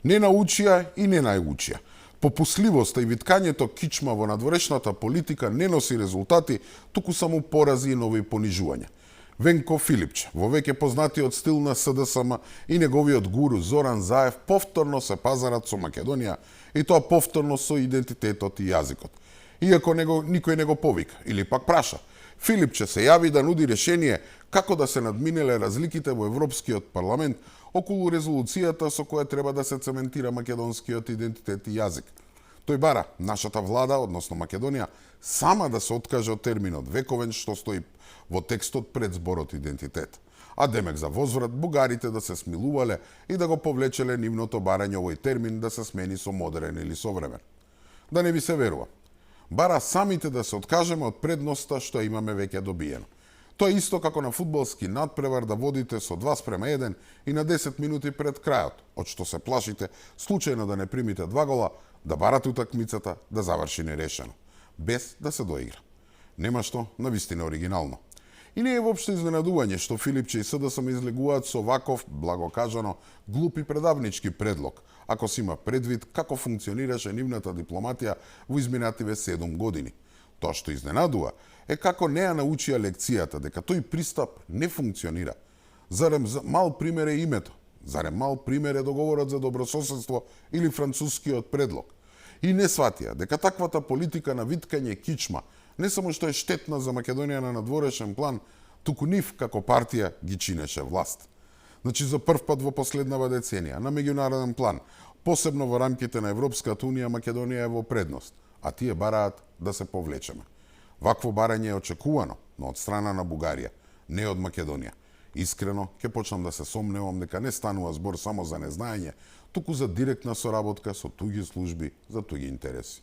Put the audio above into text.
Не научија и не научија. Попусливоста и виткањето кичма во надворешната политика не носи резултати, туку само порази и нови понижувања. Венко Филипче, во веќе познатиот стил на СДСМ и неговиот гуру Зоран Заев повторно се пазарат со Македонија и тоа повторно со идентитетот и јазикот. Иако никој не го повика или пак праша, Филипче се јави да нуди решение како да се надминеле разликите во Европскиот парламент околу резолуцијата со која треба да се цементира македонскиот идентитет и јазик. Тој бара нашата влада, односно Македонија, сама да се откаже од терминот вековен што стои во текстот пред зборот идентитет. А демек за возврат бугарите да се смилувале и да го повлечеле нивното барање овој термин да се смени со модерен или современ. Да не ви се верува. Бара самите да се откажеме од предноста што имаме веќе добиено. Тоа е исто како на фудбалски надпревар да водите со 2:1 и на 10 минути пред крајот, од што се плашите случајно да не примите 2 гола, да барате утакмицата да заврши нерешено, без да се доигра. Нема што навистина оригинално. И не е воопшто изненадување што Филипче и СДСМ излегуваат со ваков, благо кажано, глуп и предавнички предлог, ако се има предвид како функционираше нивната дипломатија во изминативе 7 години. Тоа што изненадува е како не ја научија лекцијата дека тој пристап не функционира. Зарем мал пример е името? Зарем мал пример е договорот за добрососедство или францускиот предлог? И не сватија дека таквата политика на виткање кичма не само што е штетна за Македонија на надворешен план, туку нив како партија ги чинеше власт. Значи за прв пат во последнава деценија на меѓународен план, посебно во рамките на Европската унија, Македонија е во предност, а тие бараат да се повлечеме. Вакво барање е очекувано, но од страна на Бугарија, не од Македонија. Искрено, ќе почнам да се сомневам дека не станува збор само за незнаење, туку за директна соработка со туги служби за туги интереси.